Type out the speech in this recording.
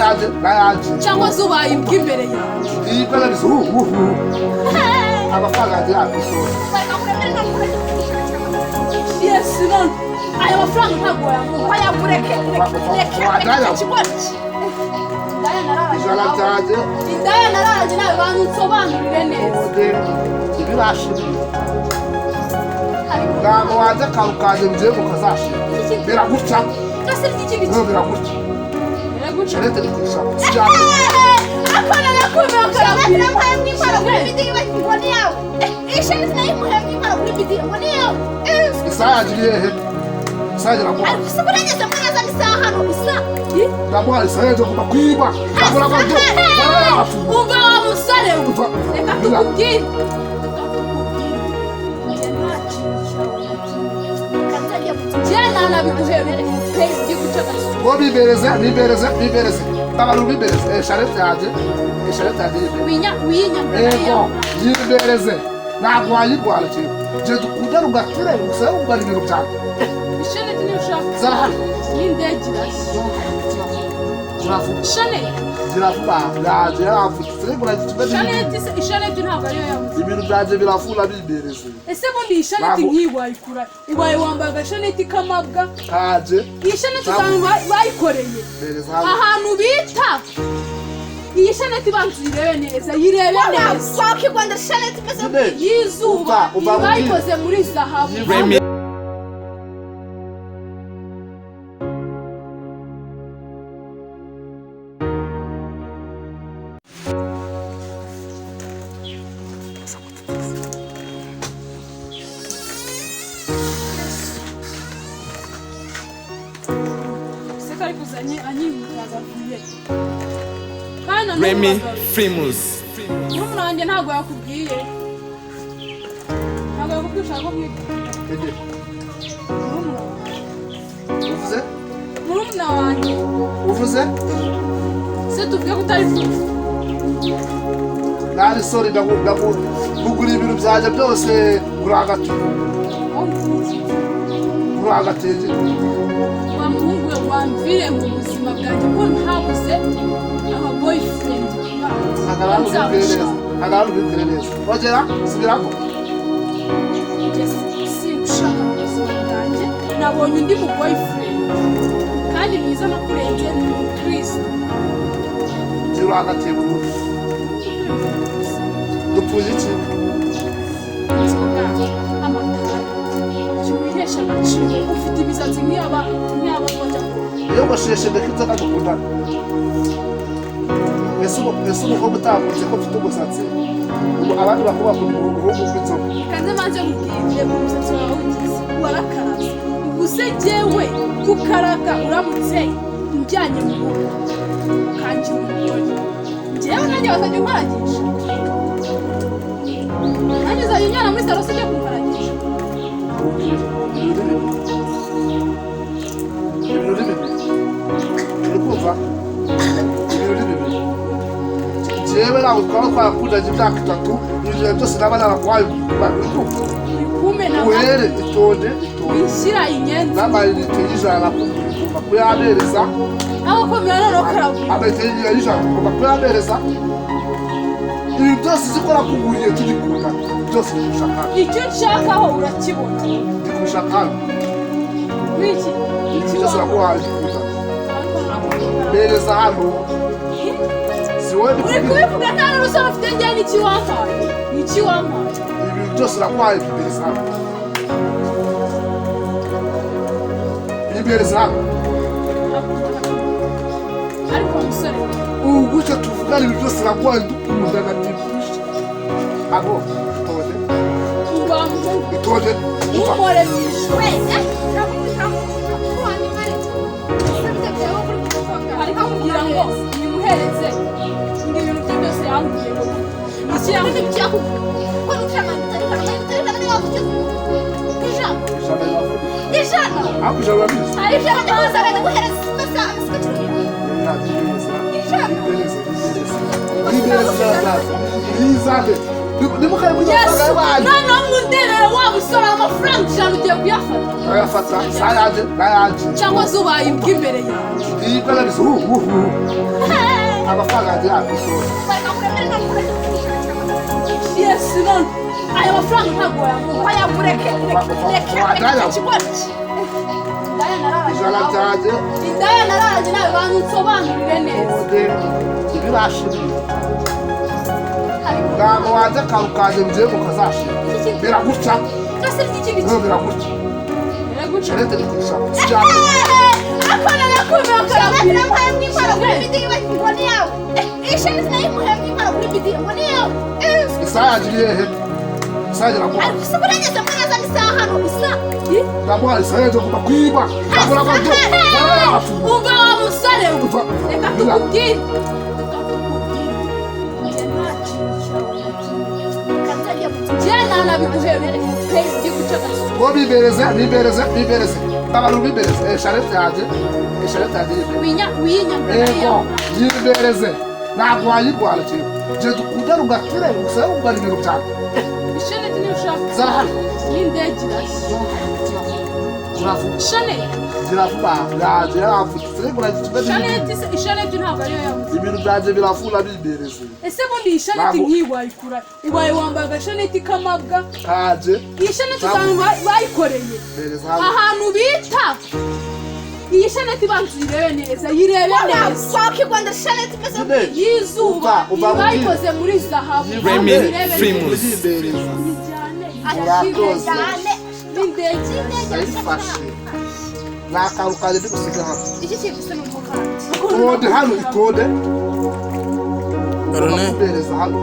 Nayanjye, nayanjye. Cyangwa se ubaye imbwa imbere yanjye. Imbwa nabize amafaranga yanjye yakwisora. Yesu, none aya mafaranga ntabwo wayamuha. Oya, mureke, mureke, mureke, mureke ikigoryi. Indaya nararanye Ijana nawe. ryanjye. Indaya nararanye nawe, bantu nsobanurire neza. Ubundi ntibirashimira. Ntabwo wanjye akantu kanjye bigiye ngo kazashira. Biragutya. Byose ry'ikindi No, kintu. biragutya. Biraguca. Shanete ni kwishaka sijyane. Akana nakumira. Shanete Karabwira. namuhaye mu inkwano kuri bidiyo, ngo ni yawe. Iyi shanete nayimuhaye mu inkwano kuri bidiyo, ngo ni yawe. Isaha yanjye iri hehe? Isaha yanjye namuha. Ariko se burageze mwaza isaha hano isa? Namuha isaha yanjye kuva kwiba. Ndagura ngo narayafunga. Umva wa musore we. Umva. Reka tukubwire. Reka tukubwire. Njye nta kintu cyawe na kimwe. Kanzajya mu nzu. Njye ntanabiguhera pe, ndi guca agasura. Ngo bibereze, bibereze, bibereze abantu, bibereze. Shanete yanjye, shanete yanjye iri hehe? Winya wiyinyambura. Yego, yibereze. Ntabwo wayirwara kintu je dukundana ugakira gusa ugana ibintu byanjye. Ishanete niyo ushaka. Zara hano. N'indege irashya. Ziravuba. Shanete. Ziravuba yanjye yaravutse rigura kimwe. Shanete se, ishanete ntabwo ariyo yabuze. Ibintu byanjye birafura, bibereze. Ese bundi iyi shanete Ntabwo- nk'iyi wayikura? Ubaye wambaye agashanete k'amabwa. Kanje. Iyi shanete usanga bayikoreye Bereza hano. ahantu bita iyi shanete. Ibanza uyirebe neza, yirebe neza. Wakigondera shanete imeze Nyine, y'izuba. Umva, umva iyi nkubwire. Bayikoze muri zahabu. Remy. Se kari kuzanye anyihutaza avuye kandi na n'ubu Remy bagaruka. Primus. Murumuna wanjye ntabwo yakubwiye, ntabwo yakubwiye ushaka ko mwibwira. Ege, Murumuna wanjye. Uvuze? Murumuna wanjye. Uvuze? Se tuvuge ko utari fufu? Nari sorry, ndagu kugura ibintu byanjye byose uragatu uragatenge. Wa muhungu we, wamvire mu buzima bwanjye ko ntabuze aba boyfriend. Hagarara ubibwire neza, hagarara ubibwire neza. Ongera subiramo. Singushaka mu buzima bwanjye. Nabonye undi mu boyfriend kandi mwiza nakurenze, ni umukristo. Uragatenge burundu. Dupfuye iki? Inzoga, amatabi, jya wihesha agaciro. Ufite imisatsi nk'iy'aba bajya. Yogosheshe, ndeka inzoga dukundana. Ese umukobwa utakunze ko mfite umusatsi, ubu abandi bakobwa bakunda ubuhungu bw'inzoga? Kanze manze nkubwire, mu musatsi wawe ugize warakaraze. Ubu se jyewe kukaraga, uramutse unjyanye mu rugo ukangira umugore, njyewe nanjye bazajya unkaragisha? Nanjye uzajya unjyana muri salon se ujya kunkaragisha? Ibintu ni bibiri, ibintu ni bibiri. Uri kumva? Ibintu ni bibiri. Jewe ntabwo twaba twarakundanye imyaka 3, ibintu byose naba naraguhaye. Uri kumva? Uri kumena. Uhere, itonde, itonde. Wishyira inyenzi. N'amayinite y'ijana nakubwiye ugomba kuyamereza. Aho komera noneho karagura. Amayinite y'ijana ugomba kuyamereza. Ibi byose uzi ko nakuguriye tugikundana, byose ndikushaka hano. Icyo nshakaho urakibona. Ndikushaka hano. Wiki? Ibi byose naguhaye tugikundana, mereza hano. Si wowe Uri ndikubwira. kubivuga nta n'urusoro ufite. Njye n'iki wampaye? N'iki wampaye? Ibintu byose naguhaye, bimereza hano, bimereza hano. Ariko musore. Ubu gutya tuvugana, ibintu byose naguhaye dukundana ndibusha abo. Itonde. Uba muhungu. Itonde, umva. Ntumore mu ijoro. We, uramukubita, uramukubita. Ari kumbwira ngo nimuhereze ngo ibintu bye byose yambwiye ngo iki yambwiye. Ijana riravuga. Ijana. Ariko ijana urabizi. Ijana ndakuza ndaguhereza amasuka 10. Ijana. Bizane, nimukare muri Yesu. amafaranga y'abandi. Noneho mundebere wa musore, amafaranga 100 ugiye kuyafata? Ayafata sayanjye, nayanjye. Cyangwa se ubaye imbwa imbere yawe. Imbwa nabize. Amafaranga yanjye yakwishoye. Bareka kuremera none ureke kwishakira amafaranga. Yes, none aya mafaranga ntabwo wayamuha. Oya, mureke, reke, reke, reke, ikigoryi. Indaya nararanye Ijana nawe. ryanjye. Indaya nararanye nawe, bantu nsobanurire neza. Ubundi ntibirashira. Ntabwo wanze akantu kanjye ngiye ngo kazashira. Biragutya. Byose ry'ikindi No, kintu. biragutya. Biraguca. Sharete ni kurusha cyane. Akana nakumira. Shanete namuhaye mu impano kuri bidiyo ngo ni yawe. Iyi shanete nayimuhaye mu impano kuri bidiyo ngo ni yawe. Isaha yanjye iri hehe? Isaha yanjye iraguha. Ariko se burageze muri azana isaha hano isaha. Ndaguha isaha yanjye ugomba kwiba. Ndagura amabyo. Umva wa musore we. Umva. Reka tukubwire. Reka tukubwire. Njye nta kintu cyawe na kimwe. Kanzajya mu Njye ntanabiguhereye pe, ndi guca agasuzuguro. Ngo bibereze, bibereze, bibereze. Abantu bibereze. Sharete yanjye. Sharete yanjye yibereze. Winyambura. Ego, yibereze. Ntabwo wayirwara kintu. Ngiye dukunda rugakire gusa wumva ibintu byanjye. Isheneti niyo ushaka. Zahari. N'indege irashya. Ziravuga. Shaneti. Ziravuga. Yanjye yaravutse. Ziravuga. Shaneti se, ishaneti ntabwo ariyo yabuze. Ibintu byanjye biravuna bibereze. Ese bundi iyi shaneti Ntabwo- nk'iyi wayikura? Ubaye wambaye agashaneti k'amabwa. Kanjye. Iyi shaneti usanga bayikoreye Bereza hano. ahantu bita iyi shaneti. Banza uyirebe neza, yirebe neza. Wakigwanda shanete imeze Nyine. Y'izuba. Uva, uva. Iyi bayikoze muri zahabu. Remy Uyirebe neza. Primus. Yibereza. Uyijyane. Urakoze. cyane. N'indege. Ndayifashe. Ni akantu kanjye ndi gusiga hano. Iki kintu gisa n'umukanda. Itonde hano, itonde. Rene. Ibereza hano.